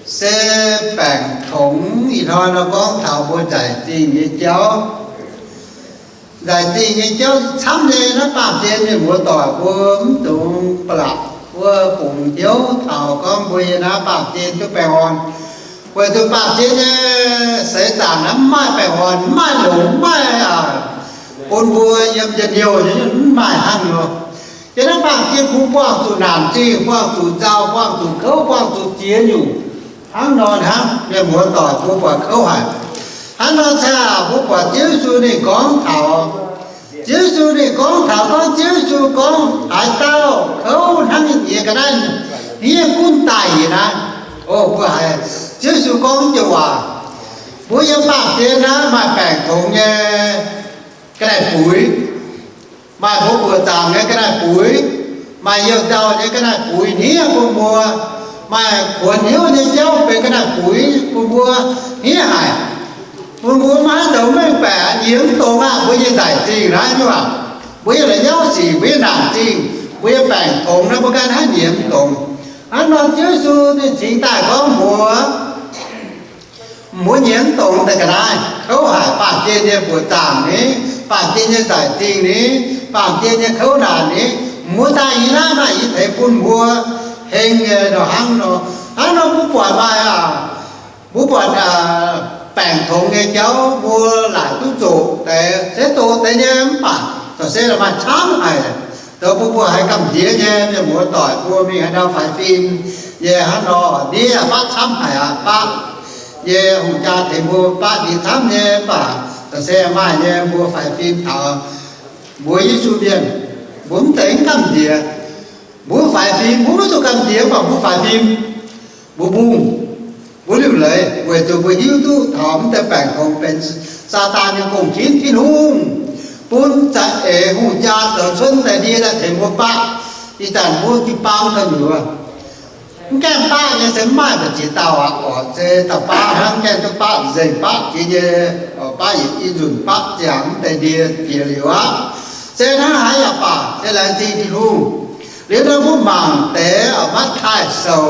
se baengc tongx ih hnoi nor gorngv taux mbuo nzaic zingh nyei jauv. Nzaic zingh nyei jauv camv nyei. Naaiv baamh gen mienh muoz doic mbuo mv dungx ba'laqc wuov bungx hnyouv taux gorngv mbuo yiem naaiv baamh gen duqv baengh orn. Weic zuqc baamh gen nyei seix zaangc naaiv mv maaih baengh orn, mv maaih longx, mv maaih bun mbuo yiem njien-youh nyei, mv maaih hnangv nor. Yiem naaiv baamh gen kungx buangh zuqc naanc zingh, buangh zuqc nzauh, buangh zuqc kouv, buangh zuqc ziex nyungc. Hnangv nor hnangv, mienh muoz doic, mbuo buatc kouv haic. Hnangv nor caah mbuo buatc Ziouv Yesu ninh gorngv taux, Ziouv Yesu ninh gorngv taux gorngv, Ziouv Yesu gorngv, haaix dauh kouv hnangv nyei ga'naaiv hniev gunv daaih yie naaiv. O, mbuo haiz Ziouv Yesu gorngv joux waac. Mbuo yiem baamh gen naaiv maaih baengc tongx nyei ga'naaiv buix, maaih mbuo buoqc zaangc nyei ga'naaiv buix, maaih youh nzauh nyei ga'naaiv buix hniev bun mbuo, maaih kuonx hnyouv nyei jauv benx ga'naaiv buix bun mbuo hniev haic. Bun mbuo maiv haih zoux mengh baeqc, nyiemz dongz aqv. Mbuo nyei nzaic zingh naaiv nyungc aac, mbuo nyei la'nyauv sic, mbuo nyei naanc zingh, mbuo nyei baengc tongx naaiv, mbuo ganh hnangv nyiemz dongz. Hnangv nor Ziouv Yesu ninh cingx daaih gorngv mbuox mbuo nyiemz dongz daaih ga'naaiv kouv haic, baamh gen nyei buoqc zaangc ni, baamh gen nyei nzaic zingh ni, baamh gen nyei kouv naanc ni, mbuo daaih yie naaiv maaih yie tengx bun mbuo heng nyei nor hnangv nor. Hnangv nor mbuo buatc maaih aac, mbuo buatc baengc tongx nyei jauv mbuo laaic duqv zoqc deix, se zoqc deix nyei mv baac dorh se maaih camv haic. Zoux bun mbuo haiz gamh nziex nyei mienh muoz doic, mbuo mingh haaix ndau faix fim nyei hnangv nor, ndiev baqv camv haic aqv. Baqv nyei hungh jaa tengx mbuo baqv ndiev camv nyei, mv baac dorh se maaih nyei mbuo faix fim taux mbuo Yesu mienh, mbuo mv zeiz mv gamh nziex. Mbuo faix fim, mbuo maiv zuqc gamh nziex, mv baac mbuo faix fim, mbuo mbungh, mbuo liuc leiz, weic zuqc mbuo hiuv duqv taux mv deix baengc tongx benx Saadaan nyei gong-kinv. Tin-Hungh bun za'eix hungh jaa zoux cuotv daaih ndie daaih tengx mbuo baqv. Ih zanc mbuo jiu-baang daaih nyuoz, mv gaengh baqv nyei se mv maaih mbu'ziex dauh aqv. Oc, se dauh baav hnangv, gaengh duqv baqv nzengc, baqv jiex nyei, baqv yietc i nzunc, baqv ziangx mv deix ndie jiex liuz aqv. Se hnangv haaix yaac baac se laengz zingh Tin-Hungh. Liuz nor mbuo mangc deix Matv^taai Sou.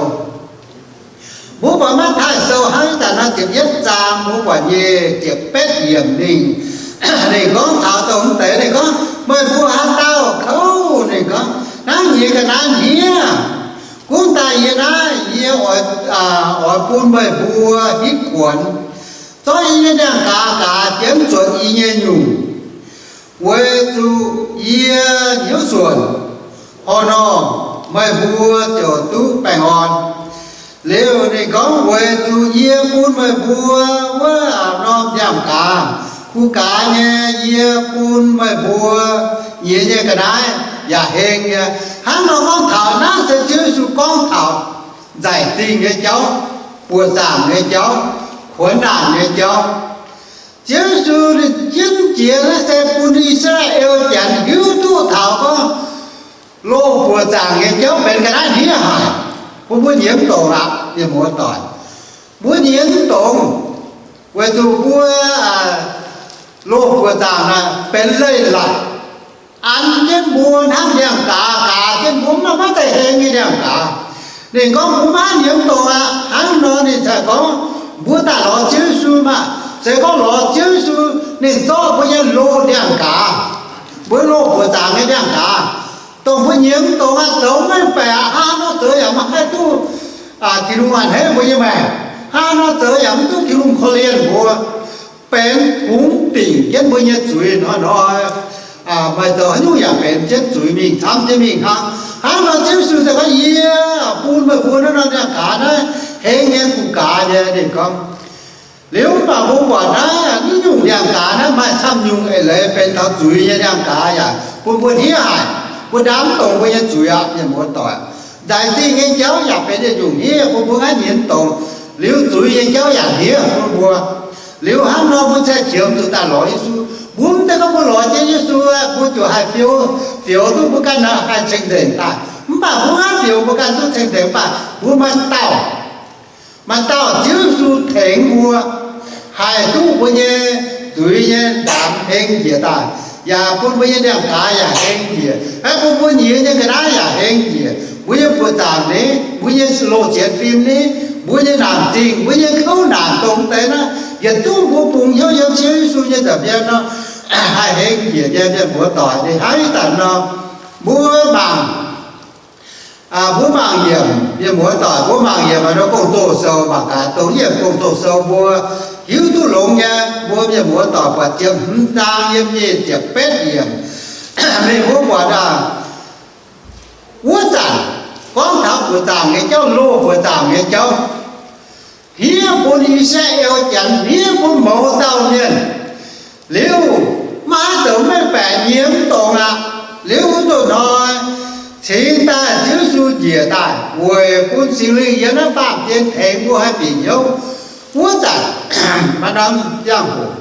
Mbuo buatc Matv^taai Sou hnangv ih zanc nor ziepc yietv zaang, mbuo buatc nyic ziepc betv yiemc mingh, ninh gorngv taux dongh mv deix. Ninh gorngv, meih mbuo haaix dauh kouv, ninh gorngv, hnangv nyei ga'naaiv hniev gunv daaih yie naaiv, yie oix, oix bun meih mbuo hitv kuonx, zorqv yie nyei ndiangx-gaaz gaaz jienv zuotc yie nyei nyungc, weic zuqc yie hnyouv suonc. Horh nor, meih mbuo ziouc duqv baengh orn. Liuz ninh gorngv, weic zuqc yie bun meih mbuo wuov norm ndiangx-gaaz kuh gaaz nyei, yie bun meih mbuo nyiex nyei ga'naaiv yaac heng nyei. Hnangv nor gorngv taux naaiv se Ziouv Yesu gorngv taux nzaic zingh nyei jauv, buoqc zaangc nyei jauv, kuonx naanc nyei jauv. Ziouv Yesu ninh jienv jiex naaiv se bun I^saa^laa^en Janx hiuv duqv taux gorngv loz-buoqc zaangc nyei jauv benx ga'naaiv hniev haic, bun mbuo nyiemz dongz aqv, mienh muoz doic. Mbuo nyiemz dongz weic zuqc mbuo loz-buoqc zaangc naaic benx leiz-latc an jienv mbuo hnangv ndiangx-gaaz gaaz jienv mbuo, maiv maaih maiv zeiz heng nyei ndiangx-gaaz. Ninh gorngv mbuo maiv nyiemz dongz aqv. Hnangv nor ninh ziouc gorngv mbuo daaih lorz Ziouv Yesu maah! Se gorngv lorz Ziouv Yesu, ninh zorqv mbuo nyei loz ndiangx-gaaz, mbuo loz-buoqc zaangc nyei ndiangx-gaaz, dongh mbuo nyiemz dongz aqv, zoux maiv baeqc aqv, hnangv nor zoux yaac maiv haih duqv Tin-Hungh a'hneiv mbuo nyei maengc, hnangv nor zoux yaac mv duqv Tin-Hungh korv-lienh mbuo, benx bungx dingc jienv mbuo nyei zuiz hnoi-hnoi, maaih zoux haaix nyungc yaac benx jienv zuiz mingh, camv jienv mingh hnangv. Hnangv nor Ziouv Yesu ziouc gorngv, yie bun meih mbuo naaiv norm ndiangx-gaaz naaiv heng nyei, kuh gaaz nyei. Ninh gorngv, liuz mv baac mbuo buatc naaiv, naaiv nyungc ndiangx-gaaz naaiv maaih camv nyungc eix leiz benx taux zuiz nyei ndiangx-gaaz yaac bun mbuo hniev haic. Mbuo ndaam mv dongz mbuo nyei zuiz aqv, mienh muoz doic. Nzaic zingh nyei jauv yaac benx yietc nyungc hniev bun mbuo, maiv nyiemz dongz. Liuz zuiz nyei jauv yaac hniev bun mbuo. Liuz hnangv nor mbuo se qiemx zuqc daaih lorz Yesu. Mbuo mv zeiz gorngv mbuo lorz jienv Yesu, mbuo ziouc haih fioux, fioux duqv mbuo ganh haih ceng-nzengc daaih. Mv baac mbuo maiv fioux mbuo ganh duqv ceng-nzengc, mv baac mbuo maaih dauh, maaih dauh Ziouv Yesu tengx mbuo, haih duqv mbuo nyei zuiz nyei ndaamv heng njiec daaih, yaac bun mbuo nyei ndiangx-gaaz yaac heng njiec, aeqv, bun mbuo nyiex nyei ga'naaiv yaac heng njiec. mbuo nyei buoqc zaangc ni, mbuo nyei loz-sienx fim ni, mbuo nyei naanc zingh, mbuo nyei kouv naanc dongh deix naaiv, yietc zungv mbuo bungx hnyouv yiem Ziouv Yesu nyei nza'hmien nor, haih hengx njiec nyei mienh muoz doic. Ninh hnangv ih zanc nor, mbuo mangc, mbuo mangc yiemc, mienh muoz doic, mbuo mangc yiemc nor Gong-Zoh sou mangc gaax, dongh yiemc Gong-Zoh sou mbuo hiuv duqv longx nyei, mbuo mienh muoz doic buatc ziepc hmz zaang yiem nyic ziepc betv yiemc. Meih mbuo buatc aac, wuov zanc gorngv taux buoqc zaangc nyei jauv, loz buoqc zaangc nyei jauv, hniev bun I^saa^laa^en Janx, hniev bun mouz dauh mienh. Liuz maiv haih zoux mengh baeqc nyei mv dongz aqv. Liuz wuov nzunc hnoi cingx daaih Ziouv Yesu njiec daaih weic bun Singx Lingh yiem naaiv baamh gen tengx mbuo haih bieqc hnyouv. Wuov zanc maaih norm ziangh hoc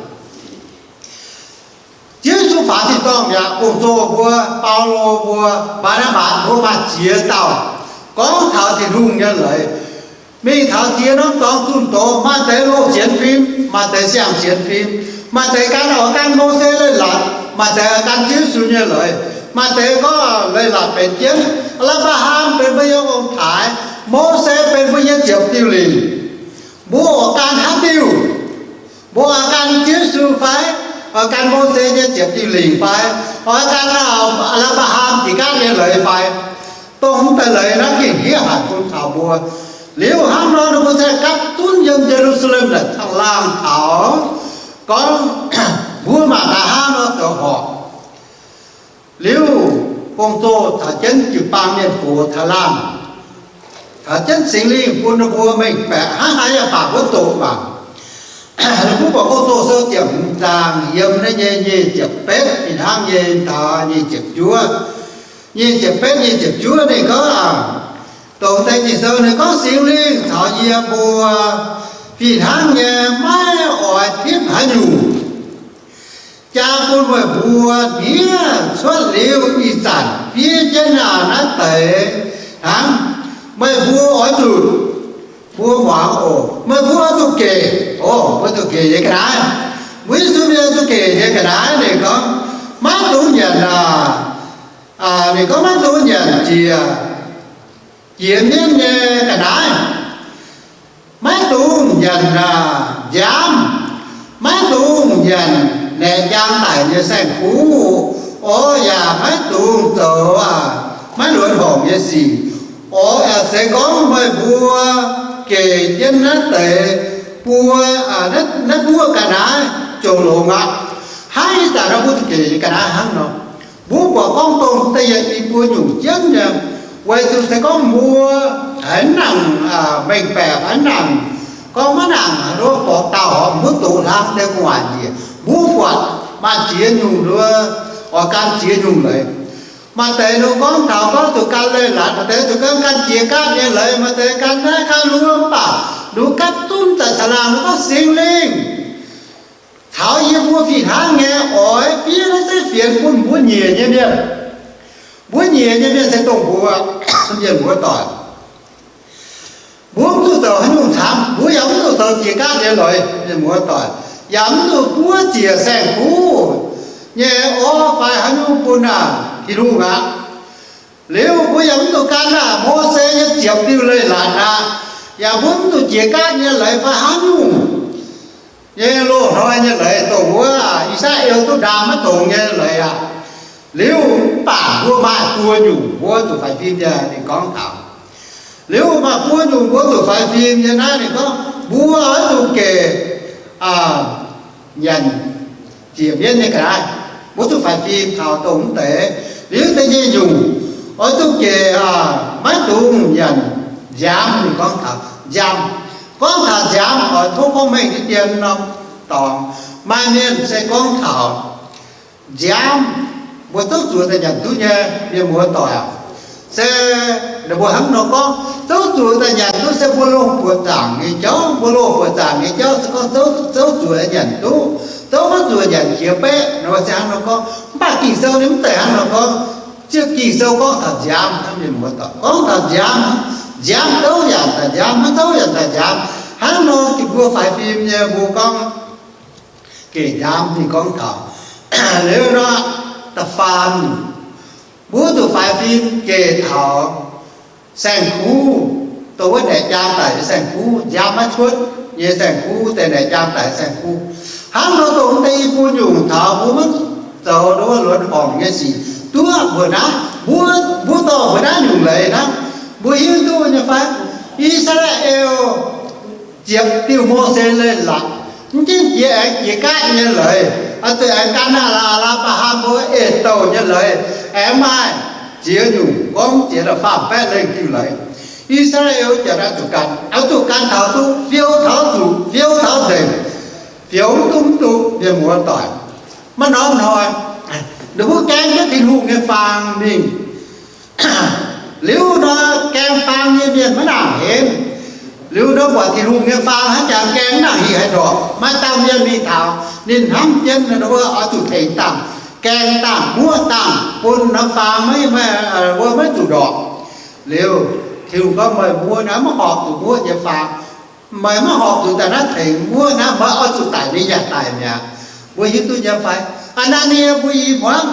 Ziouv Yesu faaux tin-dorngh mi'aqv, Gong-Zoh mbuo, Baulo mbuo, Mbaa^naa^mbatc mbuo maaih ziex dauh gorngv taux Tin-Hungh nyei leiz. Mingh taux ziex norm dorngx zunh doz, maaih deix loz-sienx fim, maaih deix siang-sienx fim, maaih deix gan oix gan Mose leiz-latc, maaih deix oix gan Ziouv Yesu nyei leiz, maaih deix gorngv leiz-latc benx jienv Apc^laa^ham benx mbuo nyei ong-taaix, Mose benx mbuo nyei ziepc diuh lingc. Mbuo oix gan haaix diuh? Mbuo oix gan Ziouv Yesu fai? Oix gan Mose nyei ziepc diuh lingc fai? Oix gan Apc^laa^ham jiex gaatv nyei leiz fai? Dongh mv deix leiz naaiv gengh hniev haic bun taux mbuo. Liuz hnangv nor, ninh mbuo se gapv zunv yiem Ye^lu^saa^lem naaic caangh laangh taux gorngv mbuo mangc gaax hnangv nor zoux horpc. Liuz, Gong-Zoh caux jienv jiu-baang mienh gox taux laangh, caux jienv Singx Lingh bun ninh mbuo mengh baeqc hnangv haaix yaac baac mbuo doqc mangc. Ninh mbuo buatc Gong-Zoh sou ziepc hmz zaang yiem naaiv nyei nyic ziepc betv fih hnangv nyei taux nyic ziepc juov. Nyic ziepc betv, nyic ziepc juov ninh gorngv, dongh deix Ging-Sou ninh gorngv, Singx Lingh caux yie mbuo fih hnangv nyei maiv oix tipv haaix nyungc, jaa bun meih mbuo hniev cuotv liuz ih zanc fiev jienv naaiv deix hnangv. Meih mbuo oix zuqc, mbuo muangx oc, meih mbuo oix zuqc gec, oc, mbuo zuqc gec nyei ga'naaiv. Mbuo Yesu mienh zuqc gec nyei ga'naaiv. Ninh gorngv, maiv dungx nyanc aac, ninh gorngv maiv dungx nyanc jiex, jiex mienv nyei ga'naaiv. Maiv dungx nyanc nziaamv, maiv dungx nyanc naeqc njang daic nyei saeng-kuv, orv yaac maiv dungx zoux maiv luonx horngc nyei sic. Orv yaac se gorngv meih mbuo gec jienv naaiv deix buo, naaiv buov ga'naaiv ziouc longx aqv. Hnangv ih zanc nor mbuo zuqc gec nyei ga'naaiv hnangv nor. Mbuo buatc gorngv dongh da'yietv i buo nyungc jienv nyei, weic zuqc se gorngv mbuo haiz nangc mengh baeqc, haiz nangc gorngv maiv nangc nduov borqc dauh horpc mbuo doqc hlang deix gu'nguaaic njiec. Mbuo buatc maaih ziex nyungc nduov, oix gan ziex nyungc leiz. Maaih deix nduov gorngv taux gorngv zuqc gan leiz-latc, maaih deix zuqc gan, gan jiex gaatv nyei leiz, maaih deix gan naaiv gan wuov, mv baac nduov gapv zunv daaih caangh laangh nduov gorngv, Singx Lingh caux yie mbuo fih hnangv nyei oix fiev naaiv zeiv fienx bun mbuo nyiec nyei mienh. Mbuo nyiec nyei mienh se dongh mbuo mienh muoz doic. Mbuo mv zuqc zoux haaix nyungc camv, mbuo yaac mv zuqc zoux jiex gaatv nyei leiz, mienh muoz doic, yaac mv zuqc buov ziec saeng-kuv nyei orv fai haaix nyungc bun naaic Tin-Hungh aqv. Liuz mbuo yaac mv zuqc gan naaic Mose nyei ziepc diuh leiz-latc aqv. Yaac mbuo mv zuqc jiex gaatv nyei leiz fai haaix nyungc nyei loz-hnoi nyei leiz, dongh wuov I^saa^laa^en duqv ndaam maiv dongz nyei leiz aqv. Liuz mv baac mbuo maaih buo nyungc mbuo zuqc faix fim nyei. Ninh gorngv taux, liuz maaih buo nyungc mbuo zuqc faix fim nyei naaiv, ninh gorngv mbuo oix zuqc gec nyanc ziec mienv nyei ga'naaiv. Mbuo zuqc faix fim taux dongh mv deix. Liuz da'nyeic nyungc, oix zuqc gec maiv dungx nyanc nziaamv. Ninh gorngv taux nziaamv. Gorngv taux nziaamv oix tov gorngv mengh diqv dien norm dorngx. Maaih mienh se gorngv taux nziaamv mbuo zouv zuoqc daaih nyanc duqv nyei, mienh muoz doic aac. Se ninh mbuo hnangv nor gorngv, zouv zuoqc daaih nyanc duqv se mbuo loz-buoqc zaangc nyei jauv. Mbuo loz-buoqc zaangc nyei jauv se gorngv zouv zuoqc nyanc duqv, zouv maiv zuoqc nyanc jiex baeqv nor se hnangv nor gorngv. Mv baac Ging-Sou ninh mv zeiz hnangv nor gorngv. Ziouc Ging-Sou gorngv taux nziaamv hnangv, mienh muoz doic, gorngv taux nziaamv, nziaamv zouv yaac daaih nziaamv, maiv zouv yaac daaih nziaamv. Hnangv nor mbuo faix fim nyei mbuo gorngv gec nziaamv. Ninh gorngv taux liuz nor, da'faam, mbuo zuqc faix fim gec taux saeng-kuv, dongh wuov naeqc jaang daic nyei saeng-kuv, nziaamv maiv cuotv nyei saeng-kuv, deix naeqc jaang daic nyei saeng-kuv. Hnangv nor dongh wuov deix i buo nyungc taux mbuo maiv zoux nduov wuov luonx horngc nyei sic duqv mbuo naaiv, mbuo, mbuo dorh mbuo naaiv nyungc leiz hnangv. Mbuo hiuv duqv nyei fai? I^saa^laa^en ziepc diuh Mose leiz-latc, mv jinv jiex aengx jiex gaatv nyei leiz, oix zuqc aengx gan aa laa, aa laa baa haa mbuo eix douh nyei leiz, aengx maaih ziex nyungc gorngv jiex daaih faam baeqv lengh diuh leiz. I^saa^laa^en jiex daaih zuqc gan, oix zuqc gan taux duqv, fiou taux zuqc, fiou taux nzengc, fioux mv duqv mv duqv mienh muoz doic. Maiv norm hnoi, ninh mbuo gaeng jienv Tin-Hungh nyei faang mingh. Liuz nor, gaeng faang nyei mienh maiv nangc henv. Liuz nor, buatc Tin-Hungh nyei faang hnangv jangx gaeng mv nangc hih haaix ndorqc, maaih dauh mienh mingh taux, ninh hnamv jienv nor, oix zuqc tengx dangh, gaeng dangh, muoqv dangh bun norm faang maiv, maiv, wuov maiv zuqc ndorqc. Liuz, Tin-Hungh gorngv, meih muoqv naaiv maiv horpc zuqc muoqv nyei faang. Meih maiv horpc zuqc daaih naaiv tengx muoqv naaiv, meih oix zuqc daic, ninh yaac daic mi'aqv. Mbuo hiuv duqv nyei fai? Aa^naa^nie mbuo i hmuangv,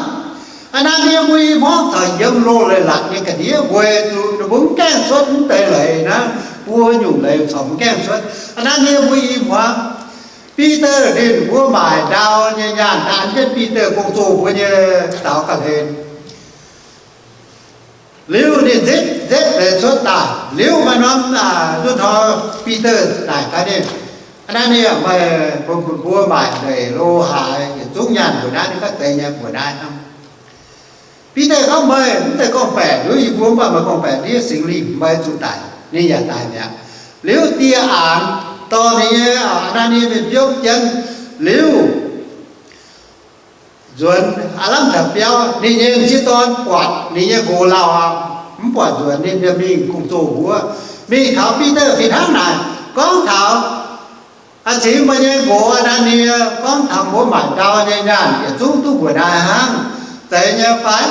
Aa^naa^nie mbuo i hmuangv caux yiem loz-leiz-latc nyei ga'ndiev weic zuqc ninh mbuo mv gaengh cuotv mv deix leiz naaiv, buo nyungc leiz corc mv gaengh cuotv. Aa^naa^nie mbuo i hmuangv, Bide ninh mbuo maaic ndau nyei nyaanh an jienv Bide gong-zoh mbuo nyei zaux ga'hlen. Liuz ninh nzetv, nzetv leiz cuotv daaih. Liuz maaih norm, aa, nzunc hnoi Bide naaic gaax ninh, Aa^naa^nie, meih mbuo maaic ndeic lo haaix yietc zungv nyaanh mbuoqc naaiv, ninh gorngv, Zeiz nyei, mbuoqc naaiv hnangv. Bide gorngv, Meih mv zeiz gorngv-baeqc nduov yie mbuo, mv baac meih gorngv-baeqc ndiev Singx Lingh, meih zuqc daic, ninh yaac daic mi'aqv. Liuz dieh aanx dorh ninh nyei, aa, Aa^naa^nie mingh biopv jienv. Liuz nzuonx aav lamh taux biauv, ninh nyei m'sieqv dorn buatc ninh nyei nqox lauh aqv, mv buatc nzuonx, ninh mingh gong-zoh wuov, mingh taux Bide fih hnangv naaic, gorngv taux, Aa, cingx meih nyei nqox Aa^naa^nie gorngv taux mbuo maaic ndau nyei nyaanh yietc zungv duqv mbuoqc naaiv hnangv. Zeiz nyei fai?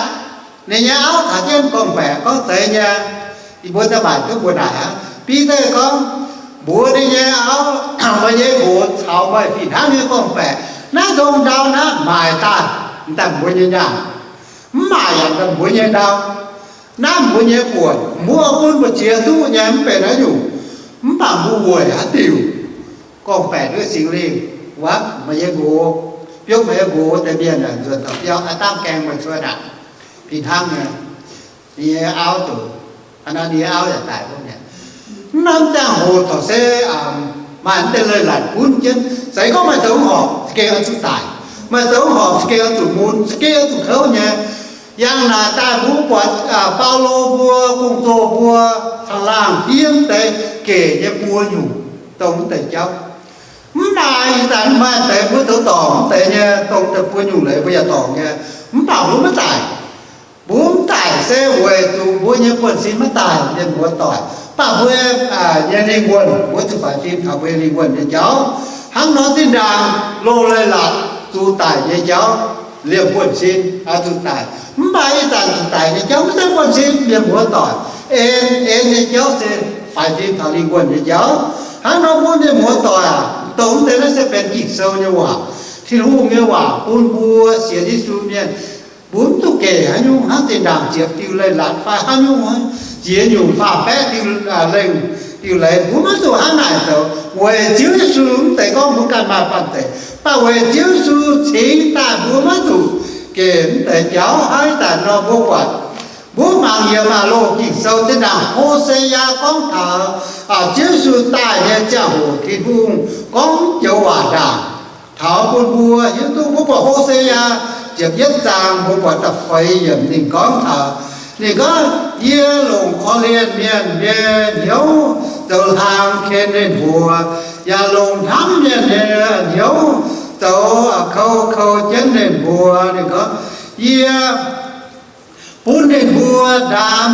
Ninh nyei auv caux jienv gorngv-baeqc gorngv, Zeiz nyei, yie mbuo daaih maaic duqv mbuoqc naaic hnangv. Bide gorngv, Mbuox ninh nyei auv, Meih nyei nqox caux meih fih hnangv nyei gorngv-baeqc, naaiv nzong ndau naaiv maaic daaih, daaih mbuo nyei nyaanh. Mv maaic yaac daaih mbuo nyei ndau. Naaiv mbuo nyei buonc, mbuo bun mbu'ziex duqv nyei mv benx haaix nyungc. Mv baac mbuo weic haaix diuc gorngv-baeqc nduov Singx Lingh, wuov meih nyei nqox, biopv meih nyei nqox deix mienh nzuonx taux biauv, aa, dangv gaeng meih cuotv aqv. Fih hnangv nyei, ninh nyei auv zuqc, Aa^naa^nie nyei auv yaac daic wuov mi'aqv. Mv norm ziangh hoc corc se maaih mv deix leiz-latc gunv jienv. Se gorngv maaih zoux mv horpc, za'gengh oix zuqc daic. Maaih zoux mv horpc, za'gengh oix zuqc mun, za'gengh oix zuqc kouv nyei. Yangh naaic daaih mbuo buatc Baulo mbuo, gong-zoh mbuo, caangh laangh fiev mv deix gec nyei buo nyungc dongh mv deix jauv. Mv maaih ih zanc maaih deix mbuo zoux dorngc mv deix nyei, dongh deix buo nyungc leiz mbuo yaac dorngc nyei. Mv baac mbuo maiv daic. Mbuo mv daic se weic zuqc mbuo nyei buonv-sin maiv daaih, mienh muoz doic. Mv baac mbuo nyei lingh wuonh, mbuo zuqc faix fim taux mbuo nyei lingh wuonh nyei jauv. Hnangv nor zinh ndaangc loz-leiz-latc zuqc daic nyei jauv, liemh buonv-sin oix zuqc daic. Mv baac ih zanc zuqc daic nyei jauv maiv zeiz buonv-sin, mienh muoz doic. En, en nyei jauv se faix fim taux lingh wuonh nyei jauv. Hnangv nor mbuo mienh muoz doic aac, dongh mv deix naaiv se benx Ging-Sou nyei waac, Tin-Hungh nyei waac bun mbuo sienx Yesu mienh. Mbuo mv zuqc gec haaix nyungc hnangv zinh ndaangc ziepc diuh leiz-latc fai haaix nyungc, ziex nyungc faam-baeqv diuh, lengh diuh leiz, mbuo maiv zuqc hnangv naaic zoux. Weic Ziouv Yesu, mv zeiz gorngv mbuo ganh maaih banh zeic, mv baac weic Ziouv Yesu cingx daaih mbuo maiv zuqc gec mv deix jauv. Hnangv ih zanc nor mbuo buatc, mbuo mangc yiem maah loh Ging-Sou zinh ndaangc Ho^se^yaa gorngv taux Ziouv Yesu daaih nyei ziangh hoc Tin-Hungh gorngv joux waac ndaangc taux bun mbuo hiuv duqv. Mbuo buatc Ho^se^yaa ziepc yietv zaang, mbuo buatc da'feix yiemc ninh gorngv taux, ninh gorngv, Yie longc korv-lienh mienh nyei hnyouv zoux hlaang ken ninh mbuo, yaac longc hnamv mienh nyei hnyouv zoux kou kou jienv ninh mbuo. Ninh gorngv, Yie bun ninh mbuo ndaam,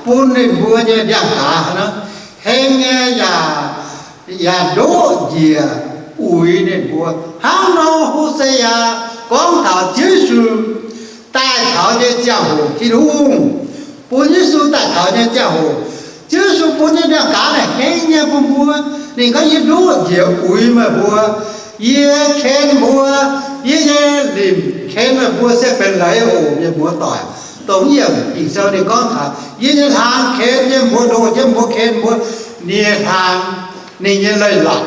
bun ninh mbuo nyei ndiangx-gaaz hnangv, heng nyei yaac, yaac ndoqv njiec uix ninh mbuo. Hnangv nor Ho^se^yaa gorngv taux Ziouv Yesu daaih taux nyei ziangh hoc, Tin-Hungh bun Yesu daaih taux nyei ziangh hoc, Ziouv Yesu bun nyei ndiangx-gaaz naaic heng nyei bun mbuo. Ninh gorngv, Yie ndoqv njiec uix meih mbuo, yie ken mbuo, yie nyei limc ken meih mbuo se benx leiz oc, mienh muoz doic. Dongh yiem Ging-Sou ninh gorngv taux, yie nyei hlaang ken jienv mbuo, ndoh jienv mbuo, ken mbuo, ninh nyei hlaang, ninh nyei leiz-latc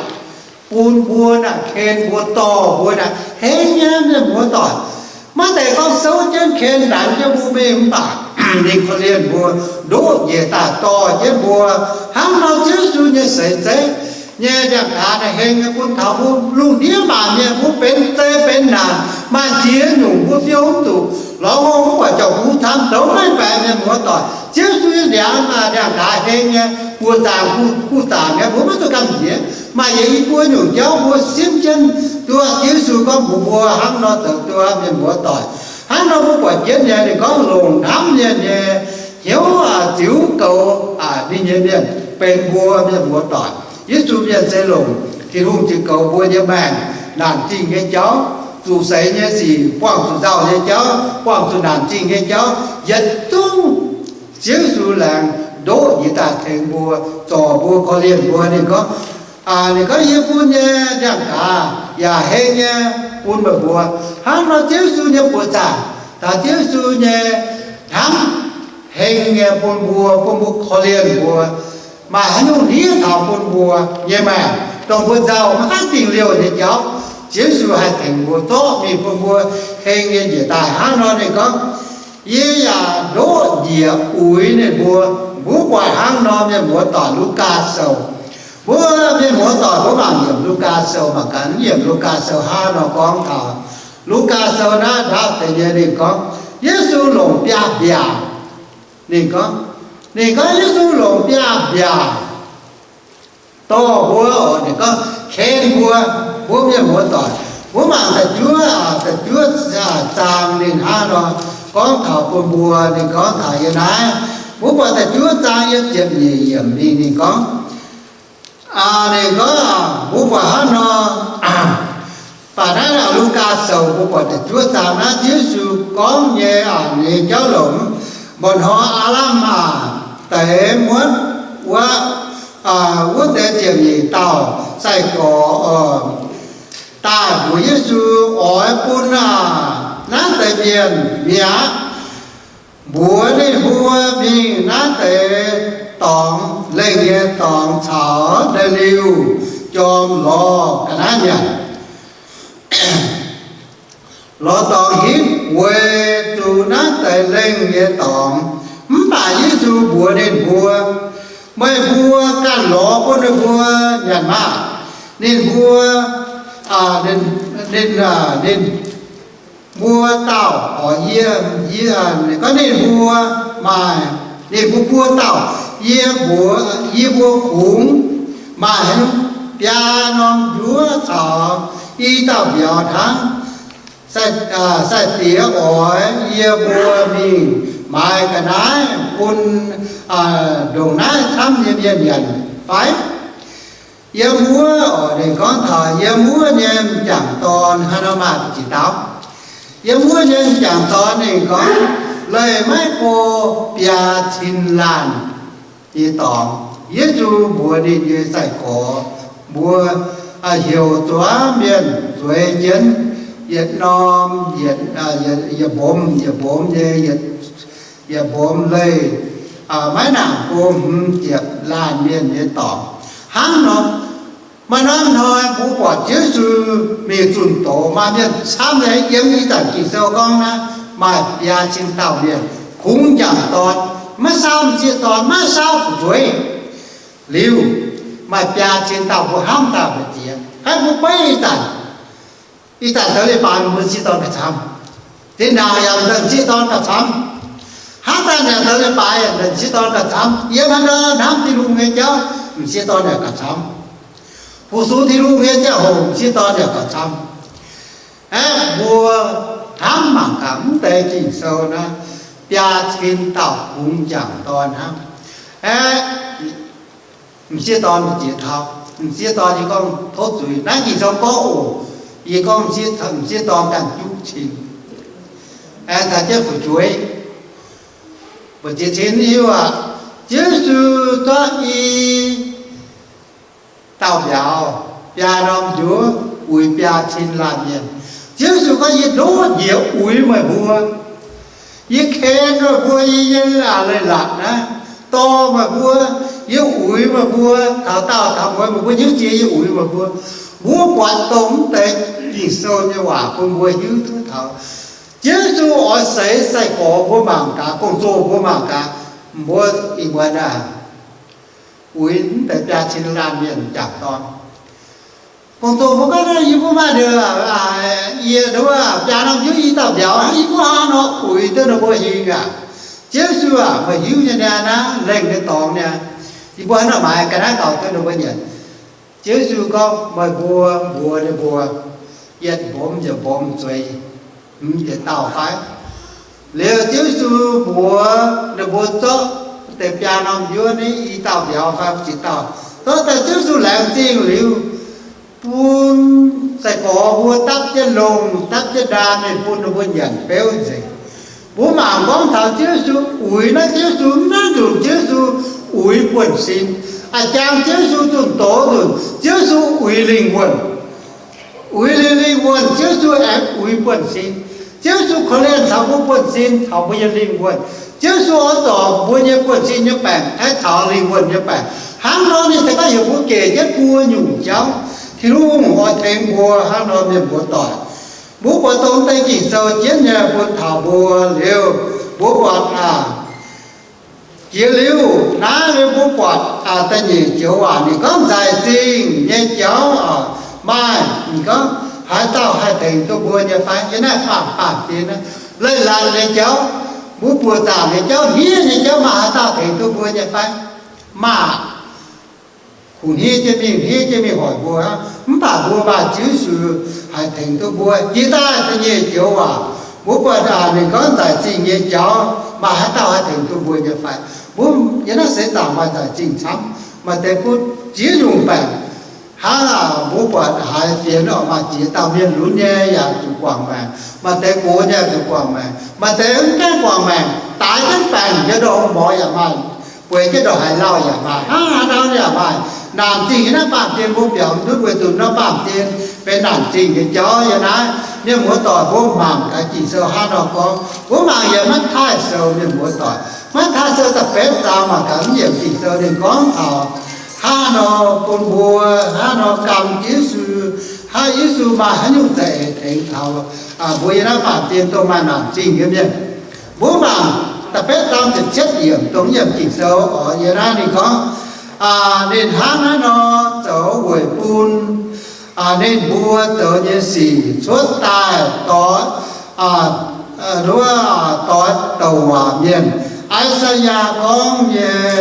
bun mbuo naaic, ken mbuo, dorh mbuo naaic, hengv nyei mienh muoz-doic. Maiv deix gorngv souv jienv ken ndanx jienv mbuo mingh mv baac ninh korv-lienh mbuo, ndoqv njiec daaih dorh jienv mbuo. Hnangv nor Ziouv Yesu nyei seix zeiv nyei ndiangx-gaaz naaic hengx nyei bun taux mbuo lungh ndiev maanc mienh, mbuo benx zei benx naanc, maaih ziex nyungc mbuo fiou mv zuqc lorz hngongx, mv buatc jauv-gux camv, zoux maiv baeqc mienh muoz-doic. Ziouv Yesu nyei ndiangx, ndiangx-gaaz hengx nyei, buoz-zaangc, buoz-zaangc nyei, mbuo maiv zuqc gamh nziex. Maaih yietc i buo nyungc jauv mbuo simv jienv duqv Ziouv Yesu gorngv mbuox mbuo hnangv nor zoux duqv mienh muoz-doic. Hnangv nor mbuo buatc jienv nyei ninh gorngv longc hnamv mienh nyei hnyouv ziux goux ninh nyei mienh benx mbuo mienh muoz-doic. Yesu mienh se longc Tin-Hungh ziux goux mbuo nyei maengc, naanc zingh nyei jauv, zuqc seix nyei sic, buangh zuqc nzauh nyei jauv, buangh zuqc naanc zingh nyei jauv, yietc zungv Ziouv Yesu laengz ndoqv njiec daaih tengx mbuo, zorc mbuo, korv-lienh mbuo. Ninh gorngv, ninh gorngv, yie bun nyei ndiangx-gaaz yaac hengx nyei bun meih mbuo. Hnangv nor Ziouv Yesu nyei buoz-zaangc taux Ziouv Yesu nyei hnamv hengx nyei bun mbuo, bun mbuo, korv-lienh mbuo. Maaih haaix nyungc hnamv taux bun mbuo nyei maengc, dongh mbuo nzauh maiv haih dingh liouh nyei jauv, Ziouv Yesu haih tengx mbuo zorqv mingh bun mbuo hengx nyei njiec daaih. Hnangv nor ninh gorngv, yie yaac ndoqv njiec uix ninh mbuo. Mbuo buatc hnangv nor mienh muoz-doic, Lugaa Sou. Mbuo mienh muoz-doic, mbuo mangc yiemc Lugaa Sou mangc gaax, yiemc Lugaa Sou hnangv nor gorngv taux, Lugaa Sou naaiv ndaauv deix nyei ninh gorngv, Yesu longc biaav-mbiaac. Ninh gorngv, ninh gorngv Yesu longc biaav-mbiaac dorh mbuo oc. Ninh gorngv ken mbuo, mbuo mienh muoz-doic. Mbuo mangc da'juov, da'juov zaang ninh hnangv nor gorngv taux bun mbuo. Ninh gorngv taux yiem naaiv, mbuo buatc da'juov zaang yiem ziepc nyeic yiemc mingh ninh gorngv, ninh gorngv, mbuo buatc hnangv nor, baac naaiv Lugaa Sou mbuo buatc da'juov zaang naaiv Yesu gorngv nyei, nyei jauv longx. Mba'hnoi aav lamh deix muonv wuov, wuov deix ziepc nyeic dauh sai-gorx daaih mbuox Yesu, oix bun naaiv deix mienh mi'aqv, mbuox ninh mbuo mingh naaiv deix dorngx, lengh nyei dorngx caux deix liuh jorm lorz ga'naaiv nyanc, lorz dorngx hitv weic zuqc naaiv deix lengh nyei dorngx. Mv baac Yesu mbuox ninh mbuo, meih mbuo ganh lorz bun ninh mbuo nyanc maah! Ninh mbuo, ninh, ninh, ninh mbuo dauh oix yie, yie, gorngv ninh mbuo maaih, ninh mbuo buo dauh, yie mbuox, yie mbuo kungx maaih biaa norm njuov caux i dauh mbiauz hnangv. Sai-diex oix yie mbuo mingh maaiz ga'naaiv bun ndongc naaiv camv nyei mienh nyanc fai? Yiem wuov, oc, ninh gorngv taux yiem wuov nyei m'jangc dorn, hnangv nor maaih ziex dauh. Yiem wuov nyei m'jangc dorn ninh gorngv, leih maiv go biaa cin laanh nyei dorngx. Yesu mbuox ninh nyei sai-gorx mbuo, heuc zuangx mienh zueiz jienv yietc norm, yietc mbomc yietc mbomc nyei, yietc mbomc leih maiv nangc go hmz ziepc laanh mienh nyei dorngx. Hnangv nor, maaih norm hnoi mbuo buatc Yesu mingh zunh doz, maaih mienh camv nyei. Yiem ih zanc Ging-Sou gorngv naaiv maaih biaa cin dauh mienh kungx m'jangc dorn, maiv saauv m'sieqv dorn, maiv saauv fu'jueiv. Liuz, maaih biaa cin dauh mbuo hnamv daaih mbu'ziex, hnangv mbuo beiv ih zanc, ih zanc zoux leiz-baaix mbuo m'sieqv dorn gauh camv. Zinh ndaangc yaac m'sieqv dorn gauh camv. Hnangv daaih naaic zoux leiz-baaix m'sieqv dorn gauh camv. Yiem haaix nor hnamv Tin-Hungh nyei jauv, m'sieqv dorn yaac gauh camv. Fu-sux Tin-Hungh nyei ziangh hoc m'sieqv dorn yaac gauh camv. Aeqv, mbuo hnamv mangc gaax mv deix Ging-Sou naaiv, biaa cin dauh kungx m'jangc dorn hnangv. Aeqv, m'sieqv dorn mbu'ziex taux, m'sieqv dorn yie gorngv tov zuiz, naaiv Ging-Sou gorngv oc, yie gorngv m'sieqv, m'sieqv dorn ganh juqv cin, aengx caux jienv fu'jueiv mbu'ziex cin. Hiuv aqv, Yesu zorqv i dauh mbiauz, biaa norm njuov, uix biaa cin laanh mienh. Yesu gorngv, yie ndoqv njiec uix meih mbuo. Yie ken meih mbuo, yie nyei leiz-latc naaiv, dorh meih mbuo, yie uix meih mbuo, taux daauh taux muonz meih mbuo hiuv jiex yie uix meih mbuo. Mbuo buatc dongh mv deix Ging-Sou nyei waac bun mbuo hiuv duqv taux Yesu oix seix sai-gorx mbuo mangc gaax, gong-zoh mbuo mangc gaax, mbuo ih muonz aah, uix mv deix biaa cin laanh mienh jangc dorn. Gong-zoh mbuo gorngv, yie mbuo maaih nduov, yie nduov biaa norm njuov i dauh mbiauz, yie mbuo hnangv nor uix duqv ninh mbuo hingh aac. Ziouv Yesu aac, meih hiuv nyei niaa naaiv lengh nyei dorngx niaa, yie mbuo hnangv nor maaiz ga'naaiv gaux duqv ninh mbuo nyanc. Ziouv Yesu gorngv, meih mbuo mbuox ninh mbuo, yietc mbomv yietc mbomv zueiz hmz yietc dauh fai? Liuz Ziouv Yesu mbuox ninh mbuo zorqv deix biaa norm njuov naaiv i dauh mbiauz fai ziex dauh, zorqv daaih Ziouv Yesu laengz zingh liuz, bun sai-gorx mbuo dapv jienv longh, dapv jienv ndaam mingh bun ninh mbuo nyanc beuv nzengc. Mbuo mangc gorngv taux Ziouv Yesu uix naaiv, Ziouv Yesu mv naaiv nzunc Ziouv Yesu uix buonv-sin. A'jang Ziouv Yesu zunh doz nzunc, Ziouv Yesu uix lingh wuonh. Uix lingh, lingh wuonh, Ziouv Yesu aengx uix buonv-sin. Ziouv Yesu korv-lienh taux mbuo buonv-sin, taux mbuo nyei lingh wuonh. Ziouv Yesu oix zorc mbuo nyei buonv-sin nyei baengc, aengx taux lingh wuonh nyei baengc. Hnangv nor ninh se gorngv heuc mbuo gec jienv buo nyungc jauv. Tin-Hungh oix tengx mbuo hnangv nor mienh muoz-doic. Mbuo buatc dongh deix Ging-Sou jienv nyei bun taux mbuo liuz, mbuo buatc aac, jiex liuz naaiv liuz mbuo buatc da'nyeic joux waac ninh gorngv nzaic zingh nyei jauv maaih, ninh gorngv haaix dauh haih tengx duqv mbuo nyei fai? Yie naaiv faam-faam-ziex naaiv, leiz-latc nyei jauv, mbuo buoqc zaangc nyei jauv, hniev nyei jauv, maaih haaix dauh tengx duqv mbuo nyei fai? Maaih. Kungx hniev jienv mingh, hniev jienv mingh hoic mbuo aqv. Mv baac mbuo maaih Ziouv Yesu haih tengx duqv mbuo. Jiex daaih da'nyeic joux waac, mbuo buatc ninh gorngv nzaic zingh nyei jauv, maaih haaix dauh haih tengx duqv mbuo nyei fai? Mbuo yiem naaiv seix zaangc maaih nzaic zingh camv, maaih deix butv ziex nyungc baengc. Hnangv mbuo buatc haiz fienx oc, maaih ziex dauh mienh lunx nyei yaac zuqc guangc maengc, maaih deix gox nyei yaac zuqc guangc maengc, maaih deix mv gaengh guangc maengc, daaix jienv baengc yiem ndongc morz yaac maaih, bueix jienv ndongc haaix lauh yaac maaih, hnangv haaix nor yaac maaih. Naanc zingh nyei naaiv baamh gen mbuo biaux mv duqv weic zuqc naaiv baamh gen benx naanc zingh nyei jauv. Yiem naaiv mienh muoz-doic mbuo mangc gaax Ging-Sou hnangv nor gorngv, mbuo mangc yiem Matv^taai Sou, mienh muoz-doic, Matv^taai Sou da'betv zaang mangc gaax mv yiemc Ging-Sou ninh gorngv taux hnangv nor bun mbuo, hnangv nor gan Yesu, hnangv Yesu maaih haaix nyungc za'eix tengx taux mbuo yiem naaiv baamh gen dongh maaih naanc zingh nyei mienh. Mbuo mangc da'betv zaang ziepc cietv yiemc dongh yiemc Ging-Sou oc. Yiem naaiv ninh gorngv, ninh hnangv naaiv nor zoux weic bun ninh mbuo zoux nyei sic cuotv daaih doix, doix douc waac mienh. I^saa^yaa gorngv nyei,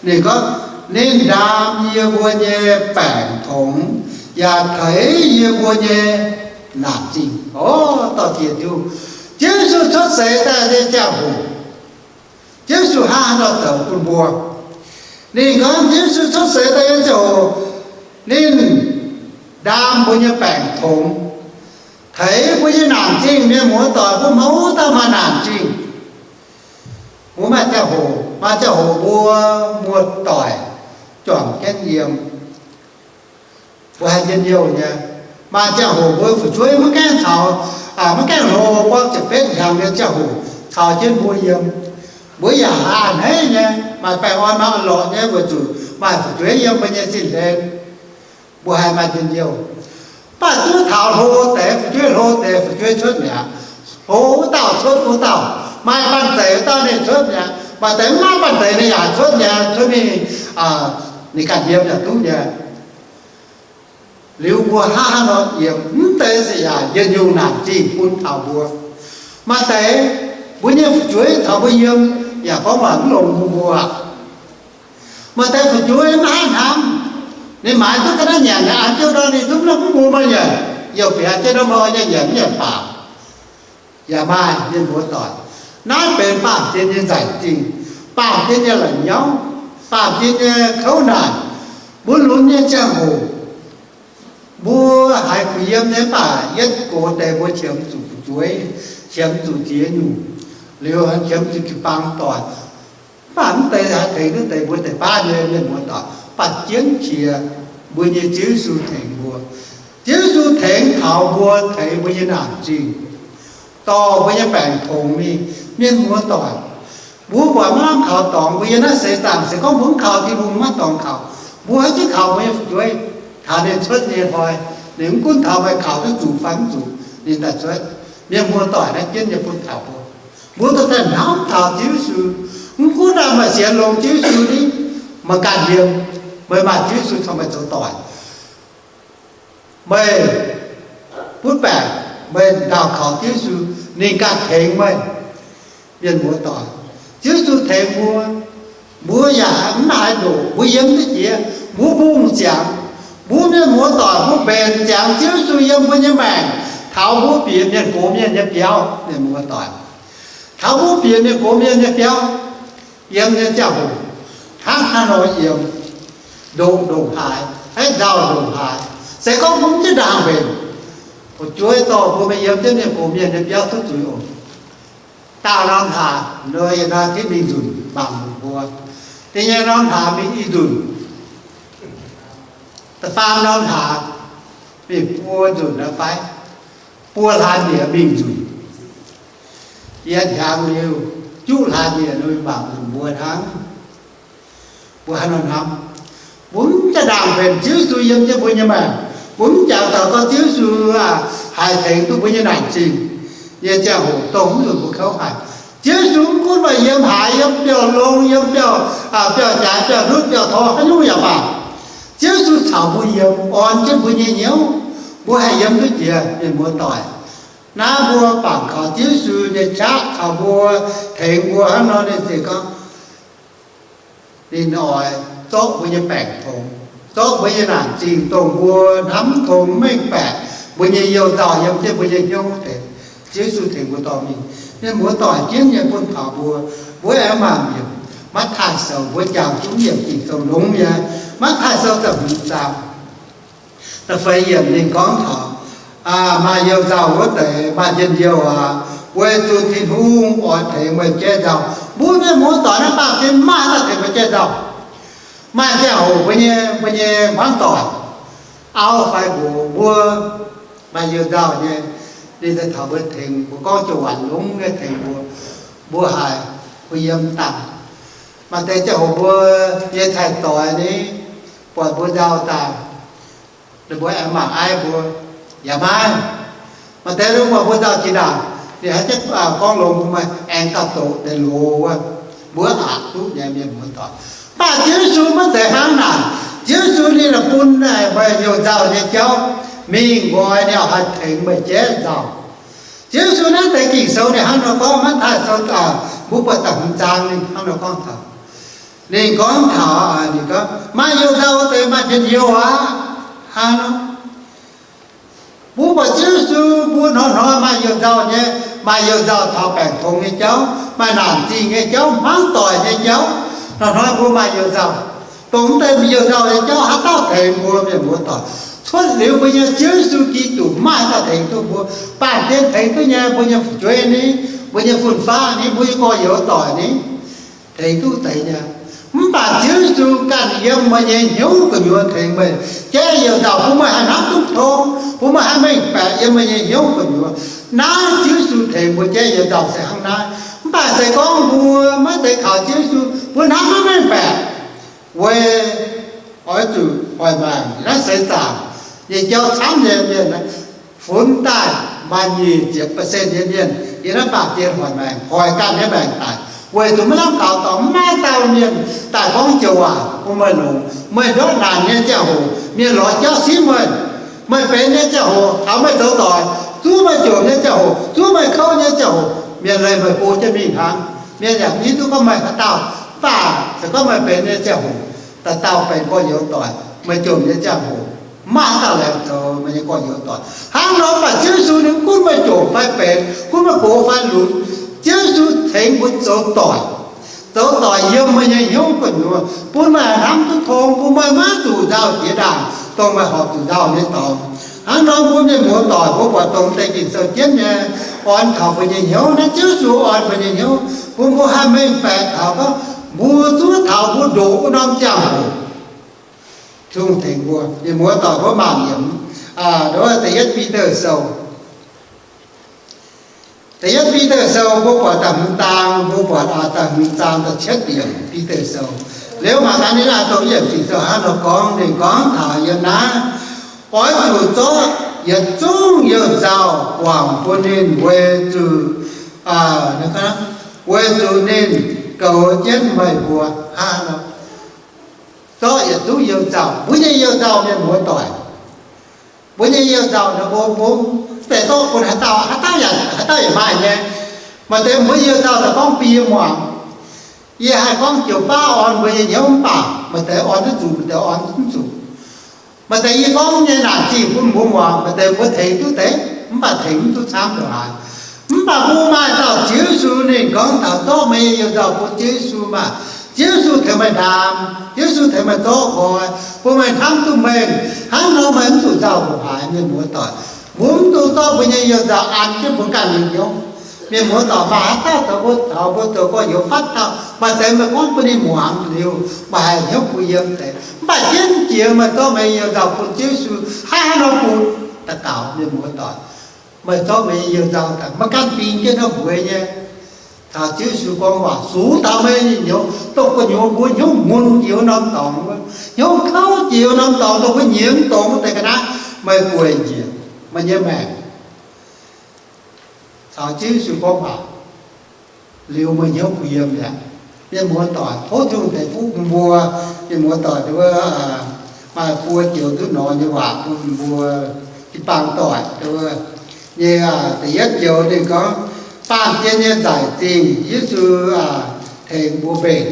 ninh gorngv, ninh ndaam yie mbuo nyei baengc tongx, yaac teix yie mbuo nyei naanc zingh. Ov, dorh jiex Ziouv, Ziouv Yesu cuotv seix daaih nyei ziangh hoc, Ziouv Yesu hnangv haaix nor zoux bun mbuo? Ninh gorngv Ziouv Yesu cuotv seix daaih nyei ziangh hoc, ninh ndaam mbuo nyei baengc tongx, teix mbuo nyei naanc zingh. Mienh muoz-doic, mbuo maiv dauh maaih naanc zingh. Mbuo maaih ziangh hoc, maaih ziangh hoc mbuo muoz-doic juangc jienv yiem, mbuo haih njien-youh nyei. Maaih ziangh hoc mbuo fu'jueiv maiv gaengh caux, maiv gaengh hlo, buangv ziepc betv hnyangx nyei ziangh hoc caux jienv mbuo yiem. Mbuo yaac haih a'hneiv nyei, maaih baengh orn maaih orn-lorqc nyei weic zuqc maaih fu'jueiv yiem mbuo nyei sin-hlen, mbuo haih maaih njien-youh. Mv baac zuov taux hlo deix fu'jueiv, hlo deix fu'jueiv cuotv mi'aqv. Hlo wuov dauh cuotv wuov dauh. Maaih banh zeic wuov dauh ninh cuotv mi'aqv. Maaih deix mv maaih banh zeic ninh yaac cuotv mi'aqv, cuotv mingh, ninh ganh yiem yaac duqv nyei. Liuz mbuo hnangv haaix nor yiem, mv deix se yaac njien-youh naanc zingh bun taux mbuo. Maaih deix mbuo nyei fu'jueiv caux mbuo yiem yaac gorngv waac mv longx bun mbuo aqv. Maaih deix fu'jueiv maiv haih hnamv, ninh maaiz duqv ga'naaiv nyanc, ninh an jienv ndorm ninh zungv mv bun mbuo nyanc, youh biax jienv ndorm mbuo nyei nyanc mv nyanc baac. Yaac maaih, mienh muoz-doic. Naaiv benx baamh gen nyei nzaic zingh, baamh gen nyei la'nyauv, baamh gen nyei kouv naanc. Mbuo lunx nyei ziangh hoc, mbuo haiz kuh yiem nyei, mv baac yietv gox deix mbuo qiemx zuqc fu'jueiv, qiemx zuqc ziex nyungc, liuz qiemx zuqc jiu-baang doic. Mv baac mv deix haih tengx duqv deix mbuo deix baav nyei, mienh muoz-doic, mv baac jienv jiex mbuo nyei Ziouv Yesu tengx mbuo. Ziouv Yesu tengx taux mbuo, tengx mbuo nyei naanc zingh. dorh mbuo nyei baengc tongx mingh. Mienh muoz-doic, mbuo buatc maiv lamh kaux dorngx, mbuo yiem naaiv seix zaangc se gorngv mbuo mv kaux Tin-Hungh, maiv dorngx kaux, mbuo haaix diuc kaux mbuo nyei fu'jueiv? Taux ninh cuotv nyei hnoi, ninh mv gunv taux meih kaux duqv zuqc fai mv zuqc, ninh daaih cuotv. Mienh muoz-doic, naaiv jienv nyei bun taux mbuo, mbuo dorh daaih hnamv taux Ziouv Yesu. Mv gunv naaiv maaih sienx longx Ziouv Yesu ni, meih ganh yiem, meih maaih Ziouv Yesu caux meih zoux doic, meih butv baengc, meih ndaauh kaux Ziouv Yesu, ninh ganh tengx meih. Mienh muoz-doic, Ziouv Yesu tengx mbuo, mbuo yaac mv haaix ndoqc, mbuo yiem duqv jiex, mbuo mbungh ziangx. Mbuo mienh muoz-doic, mbuo mbenc ziangx Ziouv Yesu yiem mbuo nyei maengc, taux mbuo bieqc mienh gox mienh nyei biauv. Mienh muoz-doic, taux mbuo bieqc mienh gox mienh nyei biauv, yiem nyei ziangh hoc, hnangv haaix nor yiem, ndongc ndongc haaix, aeqv, nzauh ndongc haaix, se gorngv mbuo mv jienv ndaangc mbenc, fu'jueiv dorh mbuo mingh yiem jienv mienh gox mienh nyei biauv duqv zuiz oc. Daauh norm hlaax nor, yiem naaiv titv mingh nzunc mangc mbuo. Da'nyeic norm hlaax mingh i nzunc. Da'faam norm hlaax mingh buo nzunc nor fai? Buo hlaax nyieqc mingh nzunc. Yie hnyangx liuz, juqv hlaax nyieqc nor mingh mangc nzunc mbuo hnangv. Mbuo haaix nor hnamv? Mbuo mv jaa-ndaangc mbenc Ziouv Yesu yiem jienv mbuo nyei maengc. Mbuo mv jangx taux gorngv Ziouv Yesu aac, haih tengx duqv mbuo nyei naanc zingh nyei ziangh hoc dongh mv nzunc mbuo kouv haic. Ziouv Yesu mv gunv meih yiem haaix, yiem biauv-longh, yiem biauv, biauv-jaaix, biauv-ndutv, biauv-tor, haaix nyungc yaac baac, Ziouv Yesu caux mbuo yiem, orn jienv mbuo nyei hnyouv, mbuo haih yiem duqv jiex. Mienh muoz-doic, naaiv mbuo bangc kaux Ziouv Yesu nyei qaqv caux mbuo, tengx mbuo hnangv nor, ninh ziouc gorngv, ninh oix zorqv mbuo nyei baengc tongx, zorqv mbuo nyei naanc zingh, dongh mbuo hnamv tongx mengh baeqc, mbuo nyei youh nzauh yiem jienv mbuo nyei hnyouv deix, Ziouv Yesu tengx mbuo dorh mingh. Mienh muoz-doic, jienv nyei bun taux mbuo, mbuo aengx mangc yiemc Matv^taai Sou, mbuo jangx zunv yiemc Ging-Sou longx nyei. Matv^taai Sou da'hmz zaang da'feix yiemc ninh gorngv taux, maaih youh nzauh wuov deix maaih njien-youh aqv, weic zuqc Tin-Hungh oix tengx meih jaiv nzauh. Mbuo mienh muoz-doic naaiv baamh gen maaih haaix dauh tengx meih jaiv nzauh? Maaih ziangh hoc mbuo nyei, mbuo nyei hmuangv doic, auv fai nqox, mbuo maaih youh nzauh nyei, ninh daaih taux mbuo tengx mbuo, gorngv joux waac longx nyei tengx mbuo, mbuo haiz mbuo yiem dangh. Maaih deix ziangh hoc mbuo nyei cai-doix ni, buatc mbuo nzauh daaih, ninh mbuo aengx mangc aiv mbuo yaac maiv. Maaih deix lungh muonz mbuo nzauh jiex ndaangc, ninh haiz jienv gorngv longx bun meih, aengx gauh doqc deix loz wuov, mbuo aqc duqv nyei, mienh muoz-doic. Mv baac Ziouv Yesu maiv zeiz hnangv naaic. Ziouv Yesu ninh la'bun meih youh nzauh nyei jauv mingh nqoi, ninh oix haih tengx meih jaiv nzauh. Ziouv Yesu naaiv deix Ging-Sou ninh hnangv nor gorngv, Matv^taai Sou, mbuo buatc da'hmz zaang ninh hnangv nor gorngv taux. Ninh gorngv taux, ninh gorngv, maaih youh nzauh wuov deix maaih njien-youh aqv. Hnangv nor, mbuo buatc Ziouv Yesu, mbuo hnoi-hnoi maaih youh nzauh nyei, maaih youh nzauh taux baengc tongx nyei jauv, maaih naanc zingh nyei jauv, hmuangv doic nyei jauv, hnoi-hnoi mbuo maaih youh nzauh. Dongh mv deix youh nzauh nyei jauv haaix dauh tengx mbuo, mienh muoz-doic? Cuotv liuz mbuo nyei Ziouv Yesu Giduc, maaih haaix dauh tengx duqv mbuo. Baamh gen tengx duqv nyei mbuo nyei fu'jueiv ni, mbuo nyei fun-faqv ni, mbuo nyei gorx-youz doic ni, tengx duqv deix nyei. Mv baac Ziouv Yesu ganh yiem meih nyei hnyouv gu'nyuoz tengx meih jaiv youh nzauh, bun meih haih hnamv duqv tong, bun meih haih mengh baeqc yiem meih nyei hnyouv gu'nyuoz. Naaiv Ziouv Yesu tengx mbuo jaiv youh nzauh se hnangv naaiv. Mv baac se gorngv mbuo maiv zeiz kaux Ziouv Yesu, mbuo hnamv maiv mengh baeqc, weic oix zuqc hoic maengc. Naaiv seix zaangc nyei jauv camv nyei mienh, funx daaih maaih nyic ziepc percent nyei mienh yiem naaiv baamh gen hoic maengc, hoic ganh nyei maengc daic, weic zuqc maiv lamh kaux dorngx. Maiv maaih dauh mienh daaih gorngv joux waac bun meih longx. Meih ndortv naanc nyei ziangh hoc, mienh lorz jauv simv meih. Meih benx nyei ziangh hoc, taux meih zoux doic, zuov meih jomc nyei ziangh hoc, zuov meih kouv nyei ziangh hoc, mienh leih meih go jienv mingh hnangv. Mienh yaac mv hiuv duqv gorngv meih haaix dauh. Mv baac se gorngv meih benx nyei ziangh hoc, dauh dauh benx gorx-youz doic, meih jomc nyei ziangh hoc, maiv maaih haaix dauh laengz zoux meih nyei gorx-youz doic. Hnangv nor, mv baac Ziouv Yesu ninh mv gunv meih jomc fai benx, gunv meih gox fai lunx, Ziouv Yesu tengx mbuo zoux doic. Zoux doic yiem meih nyei hnyouv gu'nyuoz, bun meih hnamv duqv tong, bun meih maiv zuqc nzauh jiex ndaangc dongh meih horpc zuqc nzauh nyei dorngx. Hnangv nor, mbuo mienh muoz-doic, mbuo buatc dongh deix Ging-Sou jienv nyei, orn taux mbuo nyei hnyouv. Naaiv Ziouv Yesu orn mbuo nyei hnyouv, bun mbuo haih mengh baeqc taux gorngv mbuo zuov taux mbuo ndoqc wuov norm ziangh hoc, Tin-Hungh tengx mbuo. Mienh muoz-doic, mbuo mangc yiem, aa, dongh wuov Da'yietv Bide Sou. Da'yietv Bide Sou mbuo buatc da'hmz zaang, mbuo buatc da'hmz zaang da'cietv yiemc Bide Sou. Liuz maaih deix ninh dongh yiem Ging-Sou hnangv nor gorngv, ninh gorngv taux yiem naaiv, oix zuqc zorqv yietc zungv you-nzauh guangc bun ninh, weic zuqc, weic zuqc ninh goux jienv meih mbuo hnangv nor. Zorqv yietc zungv you-nzauh, mbuo nyei you-nzauh, mienh muoz-doic. Mbuo nyei you-nzauh naaiv mbuo, mbuo mv zeiz zorqv bun haaix dauh, haaix dauh yaac, haaix dauh yaac maaih nyei. Maaih deix mbuo you-nzauh naaiv gorngv bun yie muangx. Yie haih gorngv joux baav orn mbuo nyei hnyouv mv baac maaih deix orn duqv zuqc, maaih deix orn mv zuqc. Maaih deix yie gorngv nyei naanc zingh bun mbuo muangx, maaih deix mbuo tengx duqv deix, mv baac tengx mv duqv camv ndongc haaix. Mv baac mbuo maaih dauh Ziouv Yesu, ninh gorngv taux zorqv meih nyei you-nzauh bun Ziouv Yesu maah! Ziouv Yesu tengx meih ndaam, Ziouv Yesu tengx meih zorqv nqoi, bun meih hnamv duqv mengh. Hnangv nor meih mv zuqc nzauh ndongc haaix, mienh muoz-doic. Mbuo mv dungx zorqv mbuo nyei you-nzauh an jienv mbuo ganh nyei hnyouv. Mienh muoz-doic, maaih haaix dauh zoux mbuo, taux mbuo zoux gorx-youz fatv dauh, maaih deix meih gorngv bun ninh muangx liuz, meih haih hnyouv kuh yiem deix. Mv baac jienv jiex meih zorqv meih nyei you-nzauh bun Ziouv Yesu, hnangv haaix nor bun daux gaux, mienh muoz-doic. Meih zorqv meih nyei you-nzauh daaih, meih ganh bingx jienv hnangv mbuox nyei. Taux Ziouv Yesu gorngv waac, sux taux meih nyei hnyouv, dongh gu'nyuoz mbuo hnyouv mun jiex wuov norm dorngx wuov, hnyouv kouv jiex wuov norm dorngx, dongh mbuo nyiemz dongx wuov deix ga'naaiv, meih gueic njiec meih nyei maengc. Caux Ziouv Yesu gorngv waac liuz, meih hnyouv kuh yiem mi'aqv. Mienh muoz-doic, tov Tin-Hungh ceix fuqv bun mbuo. Mienh muoz-doic, maaih buo joux duqv norm nyei waac bun mbuo jiu-baang doic nyei. Da'yietv joux ninh gorngv, baamh gen nyei nzaic zingh Yesu tengx mbuo mbenc.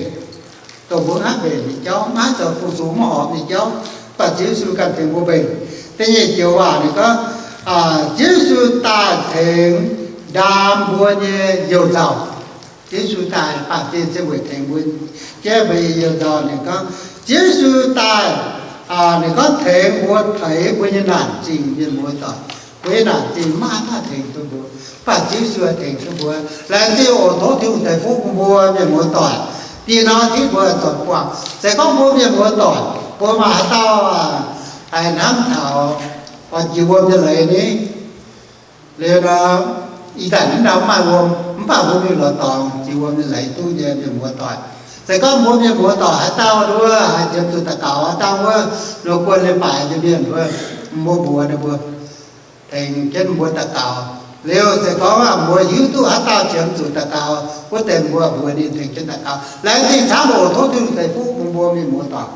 Dongh mbuo maiv mbenc nyei jauv, maiv zoux fu-sux maiv horpc nyei jauv, mv baac Ziouv Yesu ganh tengx mbuo mbenc. Da'nyeic joux waac ninh gorngv, Ziouv Yesu daaih tengx ndaam mbuo nyei you-nzauh. Ziouv Yesu daaih baamh gen se weic tengx mbuo, jaiv mbuo nyei you-nzauh. Ninh gorngv Ziouv Yesu daaih, ninh gorngv tengx mbuo peix mbuo nyei naanc zingh, mienh muoz-doic. Mbuo nyei naanc zingh maiv maaih haaix dauh tengx duqv mbuo, mv baac Ziouv Yesu tengx duqv mbuo. Laengz zingh oc, tov Tin-Hungh ceix fuqv bun mbuo, mienh muoz-doic. Dieh norm tiv mbuo zoux buangh, se gorngv mbuo mienh muoz-doic, mbuo maaih haaix dauh haih hnamv taux oix jiex wuom nyei leiz ni? Liuz nor, ih zanc mv nor mv maaih wuom, mv baac mbuo mingh lorz dorngx jiex wuom nyei leiz duqv nyei, mienh muoz-doic. Se gorngv mbuo mienh muoz-doic haaix dauh nduov haih qiemx zuqc daux gaux, haaix dauh wuov nor guon leiz-baaix nyei mienh wuov, mbuo mbuox ninh mbuo tengx jienv mbuo daux gaux. Liuz se gorngv mbuo hiuv duqv haaix dauh qiemx zuqc daux gaux wuov deix, mbuo mbuox ninh tengx jienv daux gaux. Laengz zingh camv oc, tov Tin-Hungh ceix fuqv bun mbuo mienh muoz-doic.